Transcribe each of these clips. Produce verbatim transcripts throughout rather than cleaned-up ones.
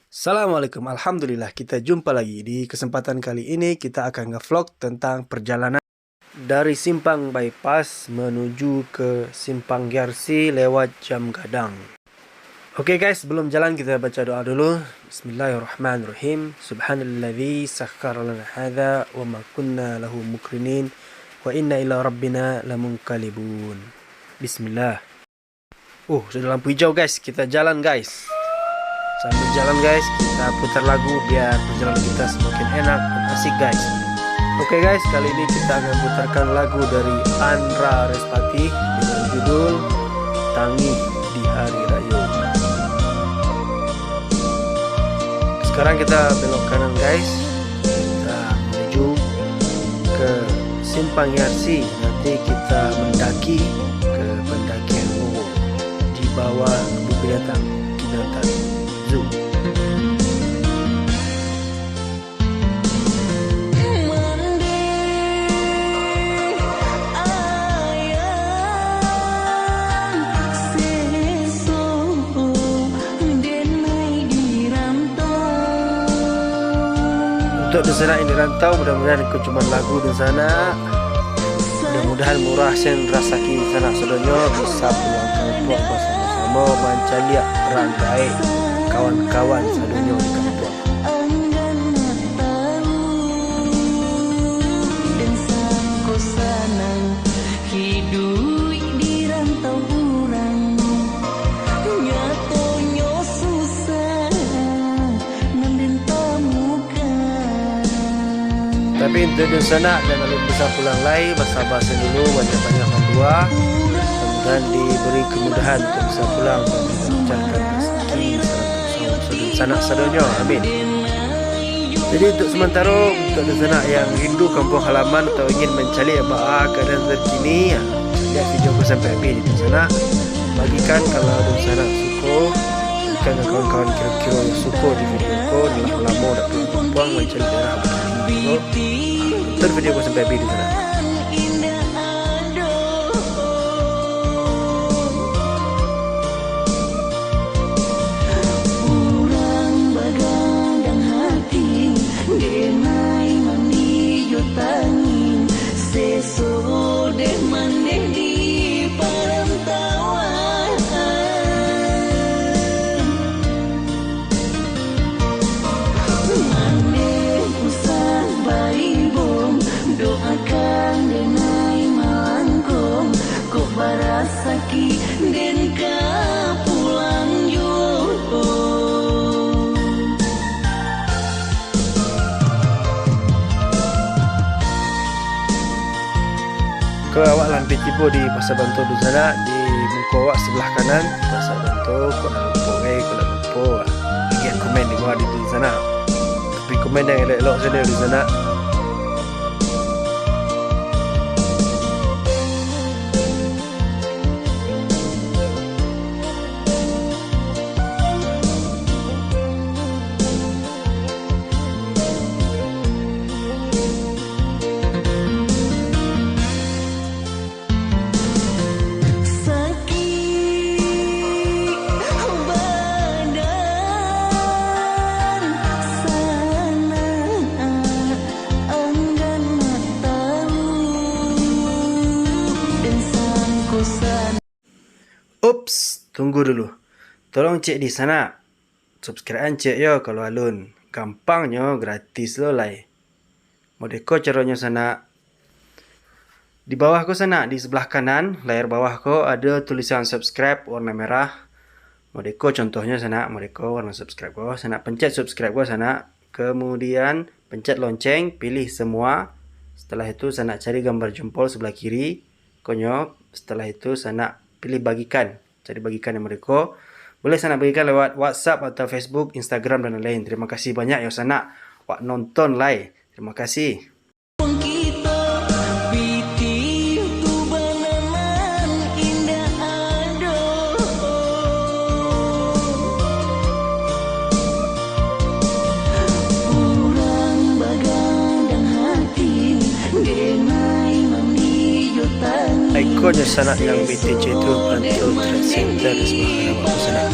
Assalamualaikum, alhamdulillah, kita jumpa lagi. Di kesempatan kali ini kita akan nge-vlog tentang perjalanan dari simpang bypass menuju ke simpang Yarsi lewat Jam Gadang. Oke guys, sebelum jalan kita baca doa dulu. Bismillahirrahmanirrahim. Subhanalladzi sakhkhara lana hadza wa ma kunna lahu muqrinin wa inna ila rabbina lamunqalibun. Bismillah. Oh, sudah lampu hijau guys, kita jalan guys. Sambil jalan guys, kita putar lagu biar perjalanan kita semakin enak dan asik guys. Oke guys, kali ini kita akan putarkan lagu dari Andra Respati dengan judul Tangih di Hari Rayo. Sekarang kita belok kanan guys. Kita menuju ke Simpang Yarsi. Nanti kita mendaki ke pendakian Uwu di bawah kebun binatang Kinantan Zoo. Untuk dunsanak yang di rantau, mudah-mudahan iko cuma lagu dunsanak. Mudah-mudahan murah sen rasaki dunsanak sadonyo bisa pulang kampuang basamo-samo mancaliak rang gaek kawan-kawan sadonyo di kampuang. Anggan nak tahu, den sangko sanang hiduik di rantau urang. Nyatonyo susah nan den tamukan. Tapi untuk dunsanak nan alun bisa pulang lai, basaba sen dulu, banyak-banyak mandua. Mudah-mudahan diberi kemudahan untuk bisa pulang dan melancarkan rasaki sanak sadonyo. Amin. Jadi, untuk sementara, untuk dunsanak yang rindu kampung halaman atau ingin mancaliak baa keadaan terkini, ya, lihat video ko sampai habis di dunsanak. Bagikan kalau dunsanak suko, bagikan ka kawan-kawan kiro-kiro yang suko di video ko, lah lamo dak pulang kampuang, mancaliak daerah Bukittinggi ko. Tonton video ko sampai habis dunsanak. Urang bagadang hati, denai mandi jo tangin, seso deh mandeh di parantauan. Mandeh usah baibong, doakan denai malangkong, kok barasaki den ka pulang juo. Ko awak lah ampia tibo di Pasa Banto dunsanak, di muko awak sabalah kanan, Pasa Banto, kok nak lupo, eh, kok nak lupo, agiah komen di bawah di dunsanak. Tapi komen yang elok-elok sajo dunsanak. Sakik badan sanak, anggan nak tahu, den sangko sanang. Ups, tunggu dulu. Tolong cek di sanak. Subscribe-an cek yo kalau alun. Gampang nyo, gratis lo lai. Modeko caronyo sanak. Di bawah ko sanak, di sabalah kanan, layar bawah ko ado tulisan subscribe warna merah. Modeko contohnyo sanak, modeko warna subscribe ko. Sanak pencet subscribe ko sanak. Kemudian pencet lonceng, pilih semua. Setelah itu sanak cari gambar jempol sabalah kiri. Konyo, setelah itu sanak pilih bagikan. Cari bagikan yang mereka. Boleh sanak bagikan lewat WhatsApp atau Facebook, Instagram, dan lain-lain. Terima kasih banyak yo sanak. Wak nonton lai. Terima kasih. Ikonyo sanak yang B T C tu, Bantul Trade Center di sebelah kanan awak tu sanak.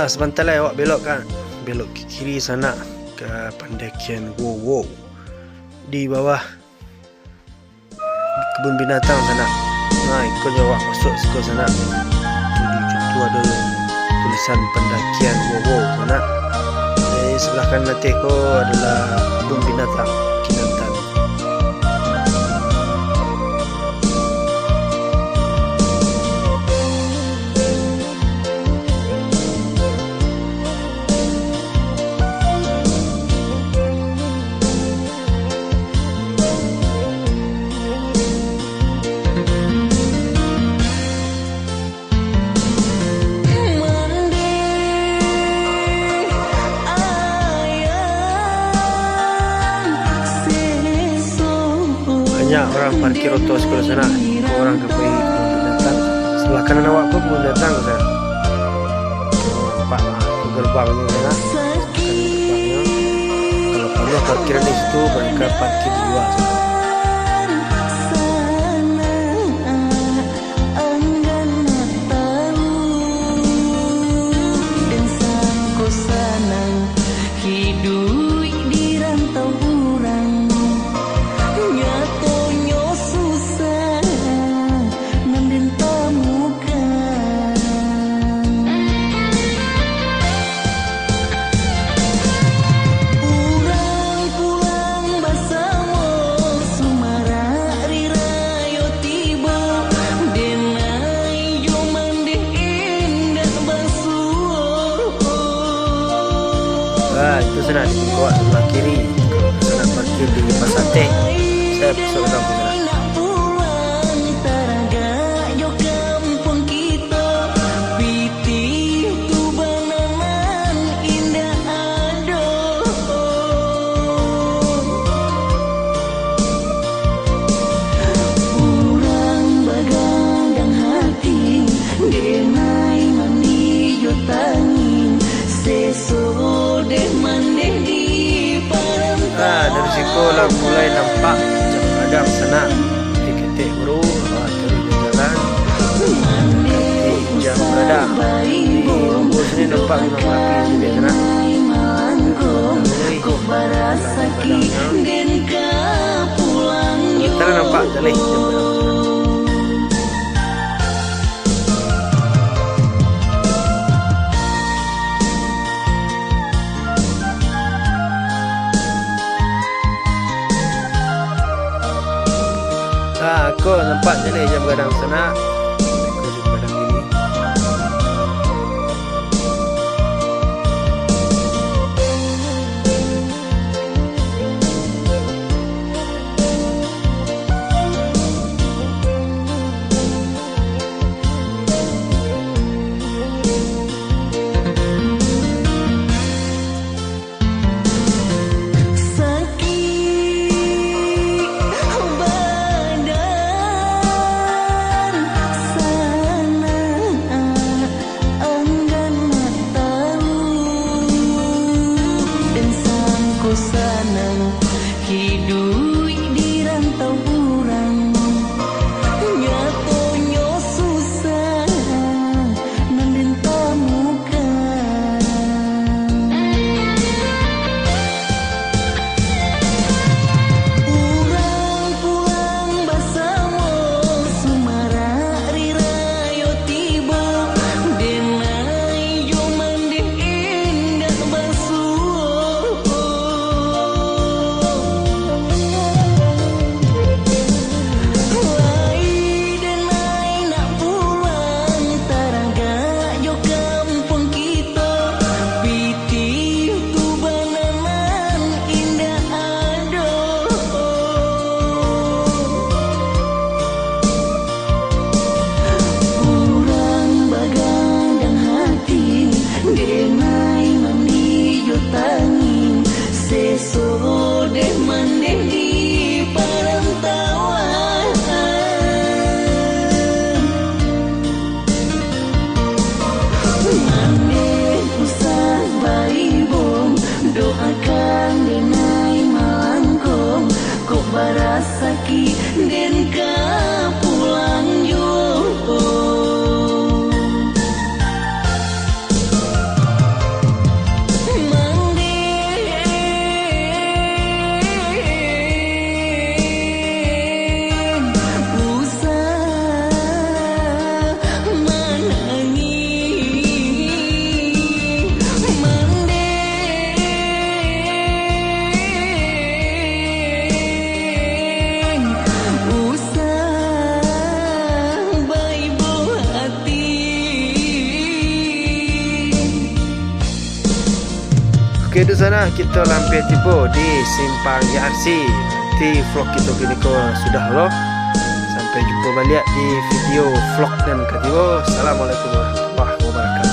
Ah, sabanta lai awak belok kan. Belok ke kiri sanak, ka pandakian Wowo. Di bawah kebun binatang sanak. Nah, iko jo awak masuak siko sanak. Tu di ujung tu ado tulisan pandakian Wowo sanak. Di sabalah kanan ateh ko adolah kebun binatang Kinantan. Banyak urang parkir oto siko sanak. Ko urang ka pai kebun binatang. Sabalah kanan awak ko kebun binatang sanak. Nampak lah, tu gerbang ni sanak. Kalau panuah parkiran di situ, mereka parkir di luar sanak. Anggan nak tahu, den sangko sanang, hiduik di rantau urang, nyatonyo susah nan den tamukan. Urang pulang basamo, sumarak rirayo tibo, denai jo mandeh indak basuo. Ah, itu sanak di muko awak sabalah kiri. Kalau sanak parkir di Pasar Teh, saya masuk ke kampung sanak. Nak pulang taragak jo kampuang kito, pitih tu bana nan indak ado. Urang bagadang hati, denai mandi jo tangin, seso deh mandeh di parantauan. Ah, dari siko lah mulai nampak Jam Gadang sanak. Ketek-ketek bro, ah, turun di jalan. Jam Gadang. Di rumput sini nampak gunung api sini sanak. Oi, Jam Gadang. Kita nampak jaleh Jam Gadang. Ah, ko nampak jaleh Jam Gadang sanak. Ko Jam Gadang ini. Sakik badan, Oke, dunsanak, kito lah ampia tibo di Simpang Y R C. Nanti vlog kito kini ko sudah lo. Sampai jumpa baliak di video vlog nan ka tibo. Assalamualaikum warahmatullahi wabarakatuh.